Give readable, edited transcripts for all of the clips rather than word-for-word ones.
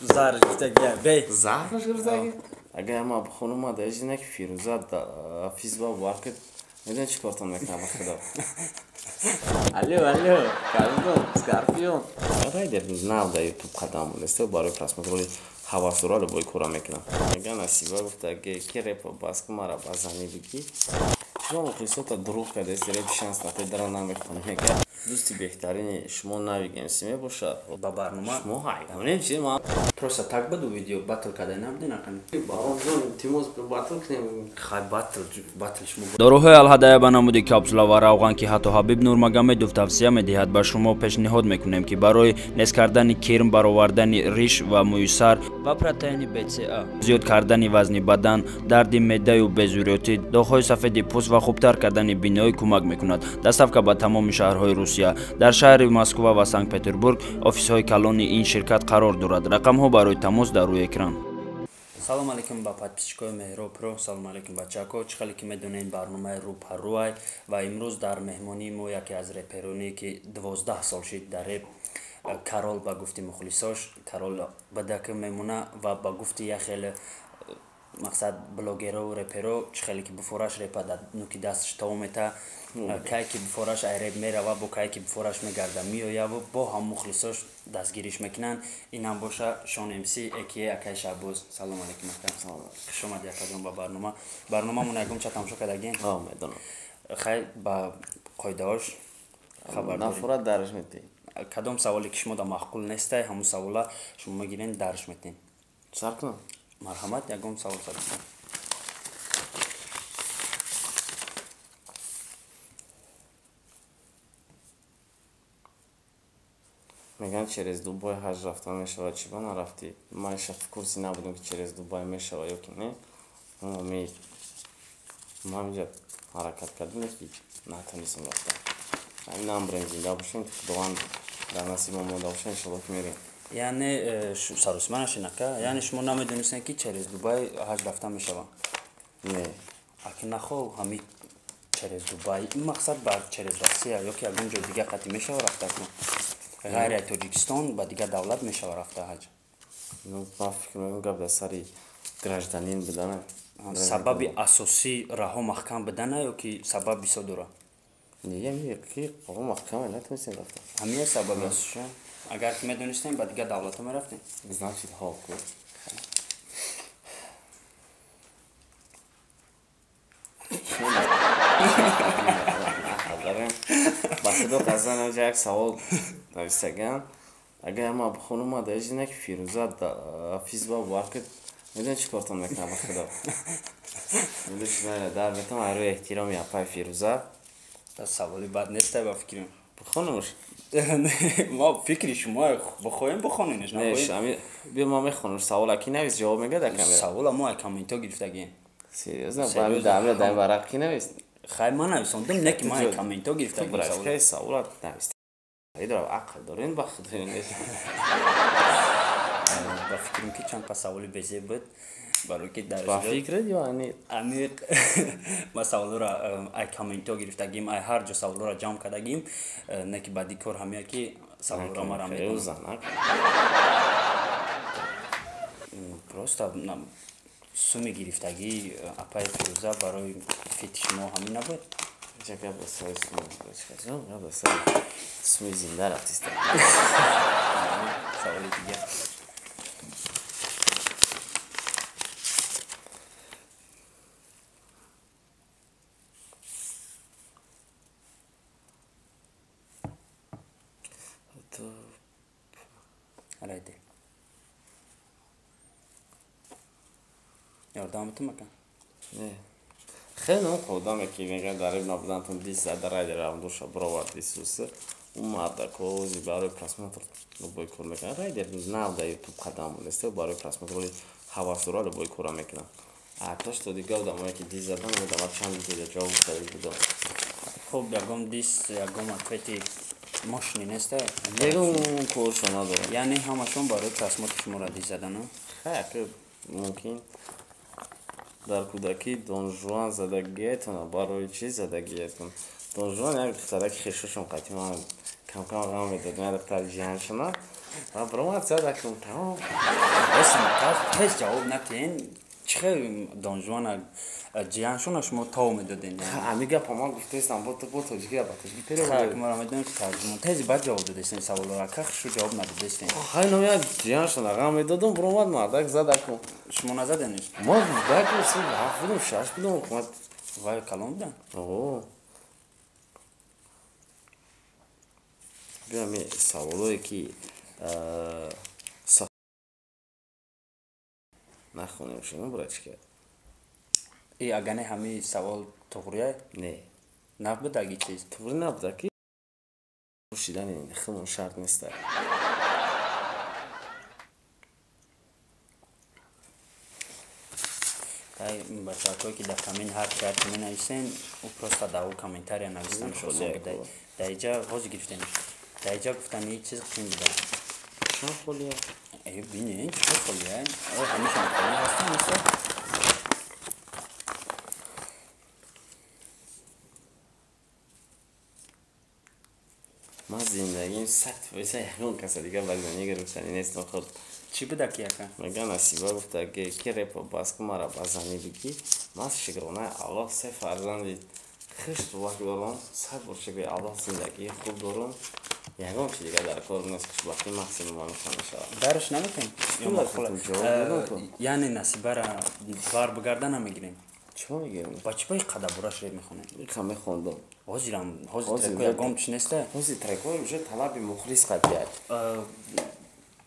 Зарш гуфтагия бе. Зарш гуфтаги? Агар ма бихонум, ма даижина ки Фирӯза физба бовар кед, медонӣ чӣ кортон мекунам, ба худо. Алло, алло, Кардон, Скорпион. Райдер нав дар Ютуб қадам монеста, барои просмотрои ҳавасдора любой кора мекунам. Мега Насиба гуфтаги ки репа бас ку, мара ба занӣ бигӣ. Шумо мухлисота дурӯғ кардааст, реп шанс натед, дара намехонӣ. Мега дӯсти беҳтарини шумо Навигемси мебошад. Ба барнома шумо ҳайронем чи ма. Просто так буду видео батл карда набудин ақани. Баҳромҷон, илтимос, батл кунем. Хай, батл, батл шумо. Доруҳои алҳадая ба намуди капсула ва равған, ки ҳатто Ҳабиб Нурмагомедов тавсия медиҳад, ба шумо пешниҳод мекунем, ки барои нес кардани кирм, баровардани риш ва мӯи сар ва протеини БЦА, зиёд кардани вазни бадан, дарди меъдаю безурётӣ, доғҳои сафеди пӯст ва хубтар кардани биноӣ кӯмак мекунад. Доставка ба тамоми шаҳрҳои Русия. Дар шаҳри Москва ва Санкт Петербург офисҳои калони ин ширкат қарор дорад. Рақамҳо барои тамос дар рӯи экран. Салом алейкум ба подписчикои Меҳро Про, салом алейкум бачако. Чӣ хеле ки медонед, барномаи рӯпарӯай ва имрӯз дар меҳмонии мо яке аз репероне, ки 12 сол шид дар реп, Карол ба гуфти мухлисош, Карол бадака мемона ва ба гуфти як хеле мақсад блогеро, реперо, чӣ хеле ки буфораш репа дар нуки дасташ то мета, кай ки буфораш ай реп мерава, бо кай ки буфораш мегарда меояву бо ҳам мухлисош дастгириш мекунанд. Инам боша Шон МС эки акай Шаҳбоз. Салом алейкум, ака, хуш омади, акаҷон, ба барнома. Барномамон ягон ча тамошо кардагин? Медонам. Хай, ба қоидаҳош хабар. Нафурат дарш метӣ. Кадом саволе ки шумо да маъқул нестай, ҳамун савола шумо мегирен, дарш метем. Сар кунам? Марҳамат, ягон савол сар. Мегӯянд, через Дубай ҳаҷ рафта мешавад, чӣ ба нарафтӣ? Ман ша в курсе набудам, ки через Дубай мешавад ё ки не. Ми ман инҷа ҳаракат кардем, ки натонистем рафта. Ҳамин намбурем, зинда бошем, худованд дар насиб монда боша, иншолло ки мерем. Яъне саросима нашин, ака, яъне шумо намедонистем, ки через Дубай ҳаҷ рафта мешавад? Не. Аки нахо, ҳами через Дубай ин мақсад бар через Россия ё ки ягон ҷои дига қатъи мешава рафта ку, ғайри аз Тоҷикистон ба дигар давлат мешава рафта ҳаҷ? Ну, ман фикр мекунам, гап дар сари гражданин будана. Сабаби асосӣ раҳо маҳкам будана ё ки сабаб бисёр дорад? Не, ки раҳо маҳкам, натонистем рафта. Ҳамин сабаби асосиша. Агар ки медонистем, ба дигар давлатҳо мерафтем. Значит, ҳо ку. Ба худо қасам, инҷа як савол нависагам. Агар ма бихонум, ма даижина ки Фирӯза физба бовар кед, медонӣ чӣ кортон мекунам, ба худо. Дар метам ай рӯи эҳтироми апай Фирӯза. Саволи бад нестай, ба фикрам. Бихонумш? Ма фикри шумо бихоҳем, бихоненш. Биё, ма мехонам. Савола ки навис, ҷавоб мегӯяд дар камера? Савола мо ай комментҳо гирифтагием. Серьёзно? Дар варақ ки навис? Хай, ман нависондам, не ки ман ай комментҳо гирифтагием. Савола навис, ақл дорен, ба худо. Ба фикрам, ки чанд па саволи безеб буд, барои ки дар Ба фикрат ё аниқ? Аниқ. Ма саволҳоро ай комментҳо гирифтагим, ай ҳар ҷо саволҳоро ҷамъ кардагим, не ки баъди кор ҳамия ки саволҳоро мара метавонам. Просто суми гирифтагӣ апаи Фирӯза барои фити шумо ҳамин набуд? Суми зинда рафтиста. Саволи дигар. Райде, ёрдам битум, ака? Хеле он одаме ки мегӯяд, дар реп набудантон дис зада, райде равндуша бировард исуса, ӯ мардакози барои просмотр любой кор мекунад. Райдер нав дар Ютуб қадам монеста, барои просмотрои ҳавасдора любой кора мекунад. А то что дигар одамое ки дис задан, одама чанд видео ҷавоб гуфта будам. Хуб, ягон дис, ягон ответи мощный неста? Ягон коршо надорам. Яъне ҳамашон барои просмотр шуморо дис задану? Хай, мумкин. Дар кӯдакӣ Донжуан задагиятон, барои чӣ задагиятон? Донжуан як духтараки хешошон қатӣ ман камкам ғам медод, як духтари ҷиҳаншона ва баромад задакун, тамом. Тез ҷавоб натиҳен. Чӣ донжуана ҷияншона шумо тов медоден? Ами гапа ман гуфтаистам, бо тоҷикӣ ба тоҷикӣ перевод. Мара медонем ки тарҷумон. Тези баъд ҷавоб додестен саволора, ка хушу ҷавоб надодестен. Хай номя ҷияншона ғам медодум, буромад мардак задаку. Шумо назадениш? Ма даку ҳафт будум, шаш будум, ҳукумат. Вай калон будан? О. Биёми саволое ки нахонем шумо братчика. И агане ҳами савол туғрия? Не. Набудаги чиз? Туғри набудаки. Пӯшидани химон шарт нест. Тай бачакое ки дар коммент ҳар чи ҳар менависен, ӯ просто дар ӯ комментария навистанаш осон буда. Дар иҷа ҳозир гирифтениш. Дар иҷа гуфтани чиз қин буда. Чанд холия? Бинен, чӣ холия? Ҳамешам холия ҳастан, неста? Ман зиндагим 100% ягон каса дига ба занӣ гирифтанӣ нестам худ. Чӣ буда ки яка? Мега Насиба гуфта ки репа бас ку мара ба занӣ бигӣ. Ман шукронаи Аллоҳ се фарзанди хушбахт дорам, 100 бор шукри Аллоҳ зиндагии хуб дорам. Ягон чи дига дар кор нест, хушбахтӣ максимум ҳамеша мешавад. Дарш наметем? Яъне Насибара бар бигарда намегирем? Чӣ мегирем? Ба чӣ ба ин қадар бураш реп мехонем? Иқа мехондам. Ҳозирам, ҳозир трекҳо ягон чи неста? Ҳозир трекҳо уже талаби мухлис қабият.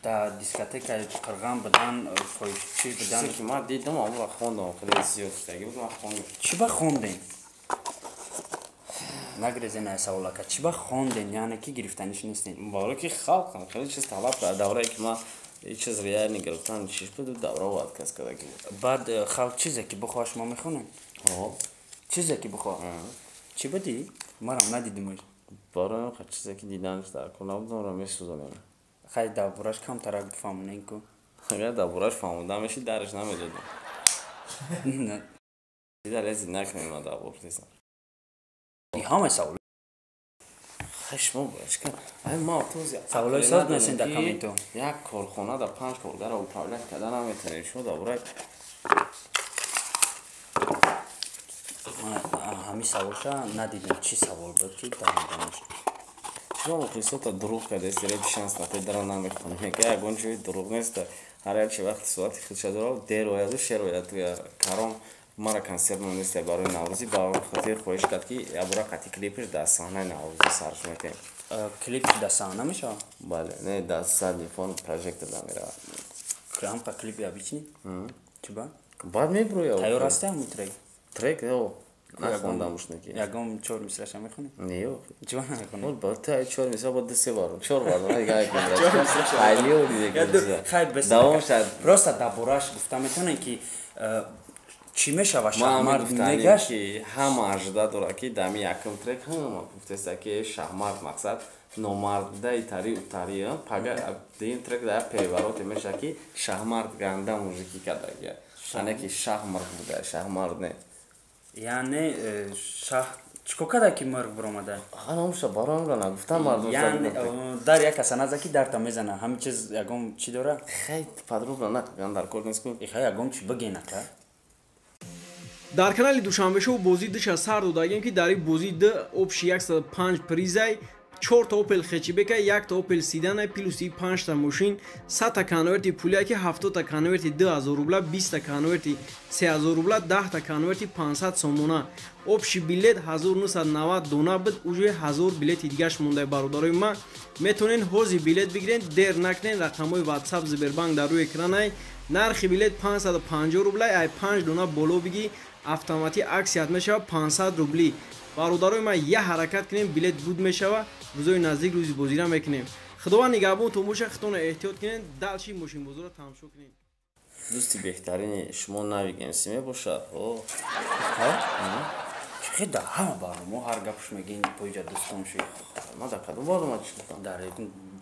Дар дискотекаи қирған будан, фоҳишчӣ будан. Чизе ки ман дидам, ҳамонро хондам, хеле зиёд шудаги буд, ман хондам. Чӣ ба хондем? Нагрезен ай саволака. Чӣ ба хонден? Яъне ки гирифтаниш нестен? Барои ки халқам хеле чиз талаб кард. Даврае ки ман чиз реально гирифтан чиш буд, давра отказ кардаги буд. Баъд халқ чизе ки бихоҳад шумо мехонем? Ҳо. Чизе ки бихоҳад? Чӣ будӣ? Марам надидимаш. Барои он чизе ки диданаш дар кор набуд, онро месӯзонем. Хай дар бораш камтарак бифаҳмонем ку. Агар дар бораш фаҳмода мешид, дараш намедодам. Дида лези накунем, ман дар бор тезам. Ҳамаи савол. Хай шумо бачка, ай ма този саволои соз несен дар комментҳо. Як корхона дар 5 коргарро управлять карда наметавонем. Шумо дар бораи ҳамин саволша надидем, чӣ савол буд ки дармедонаш. Шумо мухлисота дурӯғ кардаест, репи шанс натед дара намехонем. Мега ягон ҷои дурӯғ нест. Ҳар як чи вақти соати худша дорад, дер ояду шер ояд. Каром мара консерт монест барои Наврӯзӣ, ба хотир хоҳиш кард ки ябора қати клипш дар саҳнаи Наврӯзӣ сарш метем. Клип дар саҳна мешавад? Бале, не дар задний фон прожектор да меравад. Ҳамқа клипи обычный? Чӣ ба? Баъд меброяд. Тайёр ҳасте ҳамун трек? Трек ё нахондам ушнаки. Ягон чор мисраша мехонӣ? Не ё. Чӣ ба намехонӣ? Ба та чор мисра бо ду се бар. Чор бар. Дига як мисра. Айлио дига. Хай бес. Давом шад. Просто дар бораш гуфта метавонем ки чӣ мешава шаҳмард мегашт? Ки ҳама ажда дорад ки дами якум трек ҳама гуфтеста ки шаҳмард мақсад номард буда итари утари пага дуюм трек дар перевороте мешава ки шаҳмард ганда мужикӣ кардагия. Яъне ки шаҳмард буда, шаҳмард не. Яъне шаҳ чӣ кор карда ки мурғ биромада? Ҳамаша барои онро нагуфтам мардум. Яъне дар як каса наза ки дарта мезана, ҳамин чиз ягон чӣ дора? Хай подробно нагӯям дар кор нест ку. Хай ягон чӣ бигӯен ака. Дар канали Душанбешоу бозии душа сар додагем ки дар ин бозии ду обши 105 призай, 4 та Opel хэтчбека, 1 та Opel седана, плюси 5 та мошин, 100 та конверти пулия ки 70 та конверти 2000 рубла, 20 та конверти 3000 рубла, 10 та конверти 500 сомона. Обши билет 1990 дона буд, уже 1000 билети дигаш монда бародарои ма. Метонен ҳози билет бигирен, дер накунен, рақамҳои WhatsApp Сбербанк дар рӯи экранай. Нархи билет 550 рубла, ай 5 дона боло бигӣ автоматӣ аксият мешавад 500 рубли. Бародарои ман, я ҳаракат кунем, билет буд мешавад. Рӯзои наздик рӯзи бозира мекунем. Худованд нигаҳбонтон бошад, худтонро эҳтиёт кунед, далши мошинбозоро тамошо кунед. Дӯсти беҳтарини шумо Навигенси мебошад. Чӣ дар ҳама барнома ҳар гапш мегӯем поиҷа дӯстон шуд. Ман дар кадом барнома чӣ гуфтам? Дар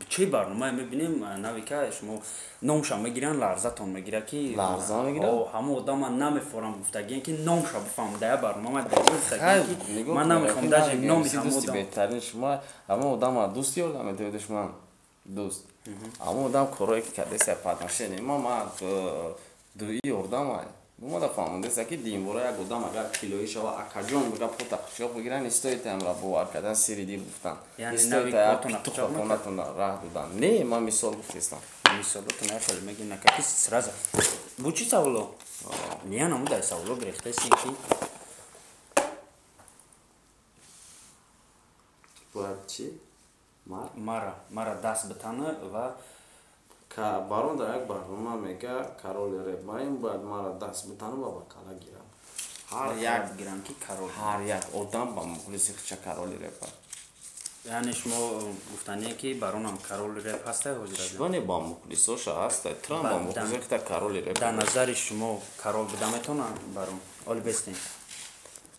чӣ барномае мебинем Навика шумо номша мегиранд, ларзатон мегирад ки ларза мегирад? Ҳама одама намефорам гуфтагиен ки номша бифаҳм. Дар як барнома дар гуфтагиен ки ман намехоҳам даже номи ҳама дӯсти одам. Беҳтарини шумо ҳама одама дӯст ёрдам метаведаш ман. Дӯст. Аммо одам корое ки кардеса по отношению ма дуи ёрдам омада фаҳмондеса ки динбора як одам агар килоӣ шава, акаҷон бига пота қучоқ бигиран, истоитаамра бовар кардан, сири дил гуфтан, истоитахонатон раҳ додан. Не, ман мисол гуфтестам. Мисолотон хеле меги накаки сразу. Бу чи саволо? Не, намудай саволо гирехтеси ки бояд чи? Мара даст битана ва барон дар як барнома мега кароли реп маим бояд мара даст битану ва ба кала гирам. Ҳар як гирам ки карол. Ҳар як одам ба мухлиси хича кароли реп. Яъне шумо гуфтание ки баронам кароли реп ҳастай ҳозир? Шумо ба мухлисоша ҳастай, трам ба мухлисо хита кароли реп. Дар назари шумо карол буда метавонад барон? Оли бестен.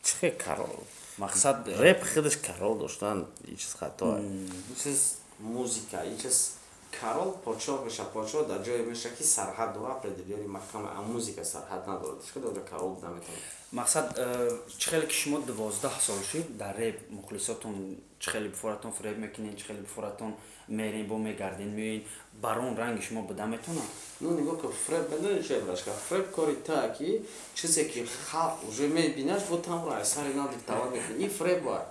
Чӣ хел карол? Мақсад реп худаш карол доштан ин чиз хато. Ин чиз музика, ин чиз карол подшоҳ меша, подшоҳ дар ҷое меша ки сарҳад дора, определённый маҳкама, а музика сарҳад надорад. Чӣ хел карол буда метавонад? Мақсад чӣ хеле ки шумо 12 сол шид дар реп, мухлисотон чӣ хеле бифоратон фиреб мекунед, чӣ хеле бифоратон мерен, бо мегарден, меоен, барон ранги шумо буда метавонад? Ну нигоҳ кун, фиреб медонӣ чӣ брашка? Фиреб кори та ки чизе ки халқ уже мебинаш, бо тамро аз сари нав диктоват мекунӣ. Ин фиреб бояд.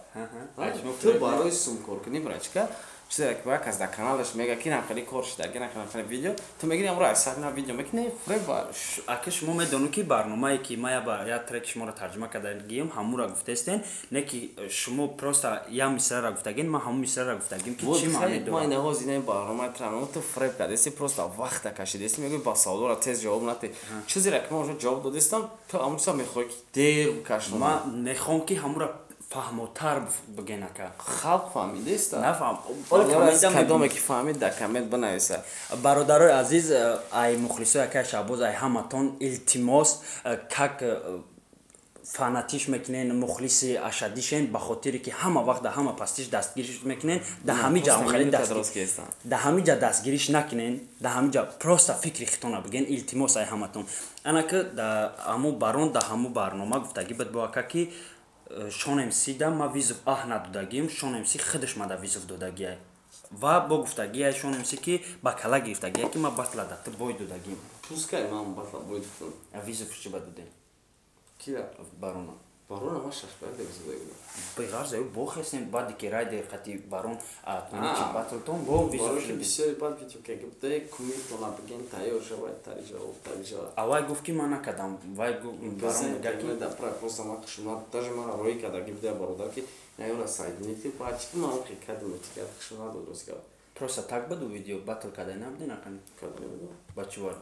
Ту барои сум кор кунӣ, брачка, чизе ки бояд кас дар каналаш мега ки нахели кор шуда, ки нахели видео, ту мегири амро аз сари нав видео мекунӣ, фиреб бояд. Ака шумо медонед ки барномае ки ма я трек шуморо тарҷума кардагием, ҳамура гуфтестен, не ки шумо просто я мисрара гуфтагин, ман ҳамун мисрара гуфтагим ки чӣ маъне дорад. Ма ина ҳозир ина барномаи трам, ту фиреб кардеси, просто вақта кашидеси, мегӯи ба саволора тез ҷавоб надиҳ. Чизеро ки ман уже ҷавоб додистам, ту ҳамун чиза мехоҳӣ ки дер бикашонӣ. Ман мехоҳам ки ҳамура фаҳмотар бигӯен ака. Халқ фаҳмидеста? Нафаҳм. Кадоме ки фаҳмид дар коммент бинависа. Бародарои азиз, ай мухлисои акаи Шаҳбоз, ай ҳаматон илтимос, как фанатиш мекунен, мухлиси ашадишен, ба хотире ки ҳама вақт дар ҳама пастиш дастгириш мекунен, дар ҳамиҷа дар ҳамиҷа дастгириш накунен, дар ҳамиҷа просто фикри хитона бигӯен, илтимос ай ҳаматон. Ана ки ҳамун барон дар ҳамун барнома гуфтагӣ буд бо ака ки Шон МС да ма визов аҳ надодагим, Шон МС худаш ма да визов додагиай. Ва бо гуфтагиай Шон МС ки ба кала гирифтагиай ки ма батла да ту бой додагим. Пускай ман батла бой додам. А визов чӣ ба додем? Кира? Барона. Барона ма шашбай да визов додагим. Беғарз аю бохестем баъди ки райдер қати барон атмани чи батлтон бо визов шуд. Бисёри баъд видео ки гуфтаи кумиртона бигем тайёр шавад, тари ҷавоб, тари ҷавоб. А вай гуфт ки ман накардам. Вай барон мега ки да просто ма хушунат, даже мара рӯй карда гуфта бародар ки наёра сайдини ки баъд чи ман хи кардам, ки хушунат дод кард. Просто так буд видео батл карда набудин акани? Карда набудам. Ба чӣ вар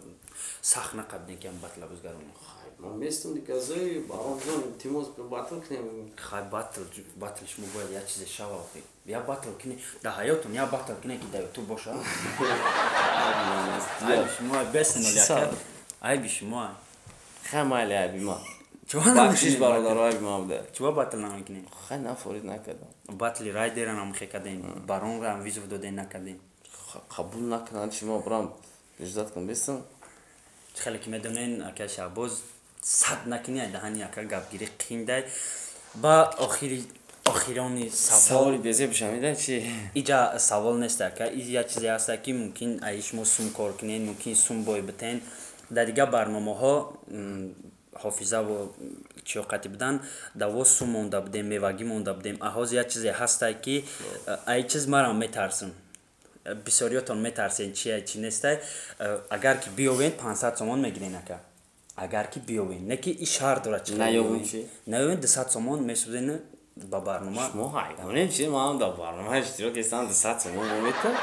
сахт накардин ки ам батла бузгаронем? Хай, ман местам дигар зои барон ҷон илтимос батл кунем. Хай батл, батл шумо бояд як чизе шава охи. Я батл кунӣ дар ҳаётон, я батл кунӣ ки дар ютуб боша. Айби шумо бесен оли ака. Айби шумо. Хай майли айби ма. Чува бахшиш бародаро айби ма буда. Чува батл намекунем? Хай нафорид накардам. Батли райдера намхе кардем, баронра ҳам визов додем накардем. Қабул накунанд шумо брам иждат кун бесам. Чӣ хеле ки медонен ака Шаҳбоз сад накунӣ ай даҳани ака гапгирӣ қиндай. Ба охири охирони савол саволи безеб шамида чи? Иҷа савол нест ака, и як чизе ҳаст ки мумкин ай шумо сум кор кунед, мумкин сум бой битен. Дар дигар барномаҳо ҳофизаву чиёқати будан, даво сум монда будем, мевагӣ монда будем. Аҳоз як чизе ҳастай ки ай чиз марам метарсам. Бисёриётон метарсен чи чи нестай. Агар ки биёвен 500 сомон мегирен ака. Агар ки биёвен, не ки и шаҳр дорад чи наёвен чи? Наёвен 200 сомон месӯзен ба барнома. Шумо ҳайвонем чи? Ман дар барнома иштирок кардам 200 сомон метам.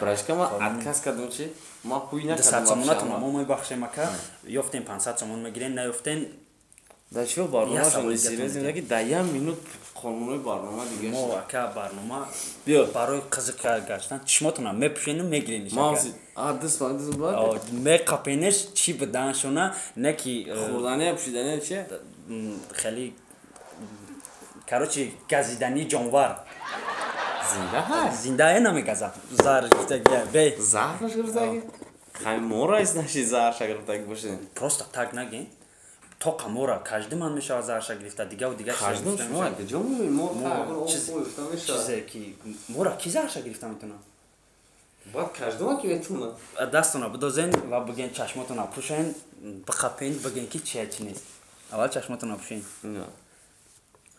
Брашка ман отказ кардам чи? Ман ҳуй накардам. 200 сомонатон мо мебахшем ака. Ёфтем 500 сомон мегирем, наёфтем дар чио барномашон серьёзно ки дар як минут қонунҳои барнома дигар мо ака барнома барои қизиқ гаштан чишмотонам мепӯшену мегирениш ака. Дӯст ба дӯст ба меқапенеш чӣ буданшона не ки хӯрдани пӯшидани чи хеле короче газидани ҷонвар зинда ҳаст зинда е намегазад заҳр гирифтагия бе заҳраш гирифтаги хай мора из наши заҳрша гирифтаги бошед просто так наген тоқа мора каждыман мешавад заҳрша гирифта дигаву дигар каждым шумо куҷо меоед мо чизе ки мора ки заҳрша гирифта метавонад Баъд каждома ки метавонад. Дастона бидозен ва биген чашмотона пӯшен, биқапен, биген ки чия чи нест. Аввал чашмотона пӯшен.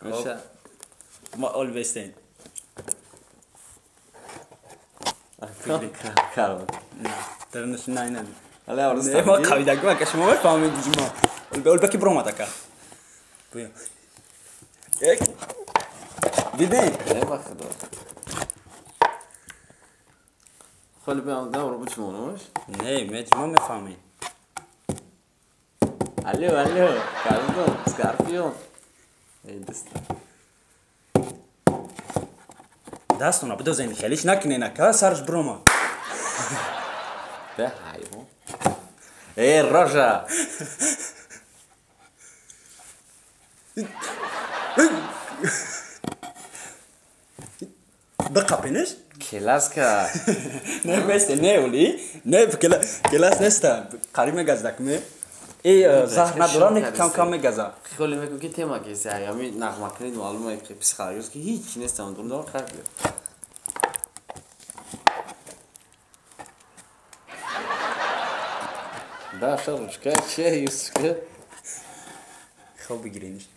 Меша. Ма ол бестен. Каро. Дарнаш на ина. Але орус. Не, ма қавидаги ма шумо мефаҳмед ҷума. Олбаки биромад ака. Буё. Як. Диден? Не ба худо. Холи беам да рубу чмонуш? Не, ме ҷума мефаҳмед. Алло, алло, каждом, Скорпион. Эй, даста. Дастона бидозен хелиш накунен ака, сарш бирома. Бе ҳайвон. Эй, рожа! Биқапенеш? Келаска. Не, месте, не, оли. Не, келас неста. Қариб мегазда ме. Э, заҳр надора, не кам кам мегаза. Хеле мекун ки тема ки ами нағмакунӣ маълума ки психологист ки ҳеҷ нестам дурдор хаб. Даша ручка, че юска. Хоб бигирениш.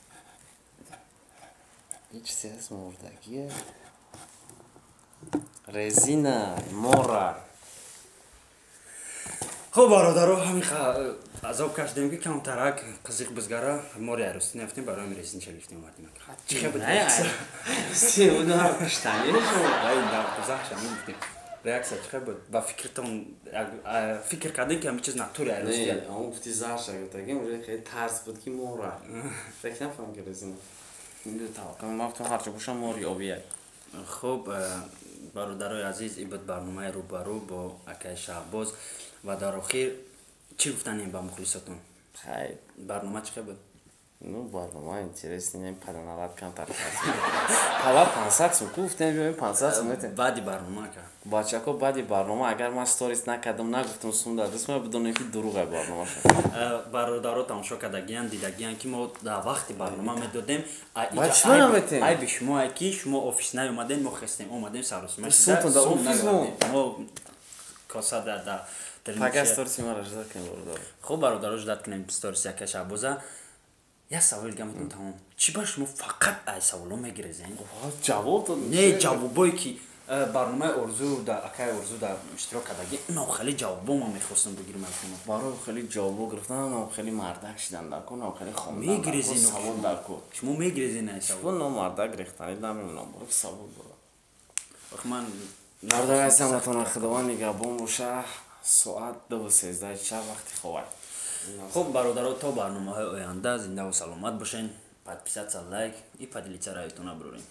Ҳеҷ чизе ҳаст мурдагие. Резина, мора. Хоб бародаро, ҳамин азоб кашидем ки камтарак қизиқ бизгара мори арӯсӣ нафтем, барои ҳамин резинча гирифтем овардем. Чӣ хел буд? Заҳша мегуфтем. Реаксия чӣ хел буд? Ба фикртон фикр кардем ки ҳамин чиз натури арӯсӣ. Не, он гуфти заҳша гуфтагим, уже хеле тарс буд ки мора. Фикр нафаҳмам ки резина. Ман гуфтам ҳарчи бошам мори обия. Хуб, бародарои азиз, ин буд барномаи рӯбарӯ бо акаи Шаҳбоз ва дар охир чӣ гуфтанем ба мухлисотон? Хай. Барнома чӣ хел буд? Ну, барнома интересный, не паданават камтар. Пала 500 сум гуфтем, биёем 500 сум метем. Баъди барнома ака. Бачако, баъди барнома агар ман сторис накардам, нагуфтам сум дар даст, ман бидонем ки дурӯғ барномаша. Бародаро тамошо кардагиян, дидагиян ки мо дар вақти барнома медодем. Айби шумо ай ки шумо офис наомадем, мо хестем, омадем саросима. Сумтон дар офис мо. Мо коса дар Пага сториси маро ждат кунем бародаро. Хуб бародаро, ждат кунем сториси ака Шаҳбоза. Як савол дига метавонам тамом. Чӣ ба шумо фақат ай саволо мегирезен? Ҷавоб дод. Не, ҷавобое ки барномаи Орзу да акаи Орзу да иштирок кардаги, ино хеле ҷавобо ман мехостам бигирам аз шумо. Барои хеле ҷавобо гирифтан, но хеле мардак шидан дар кор, но хеле хондан мегирезен, савол дар кор. Шумо мегирезен ай савол. Шумо но мардак рехтани намемонам, барои савол дорам. Ох ман бародари азизам, Худованд нигаҳбон боша. Соат 2:13 шаб вақти хобай. Хуб бародаро, то барномаҳои оянда зиндаву саломат бошен. Подписаться, лайк и поделиться раётона бурорем.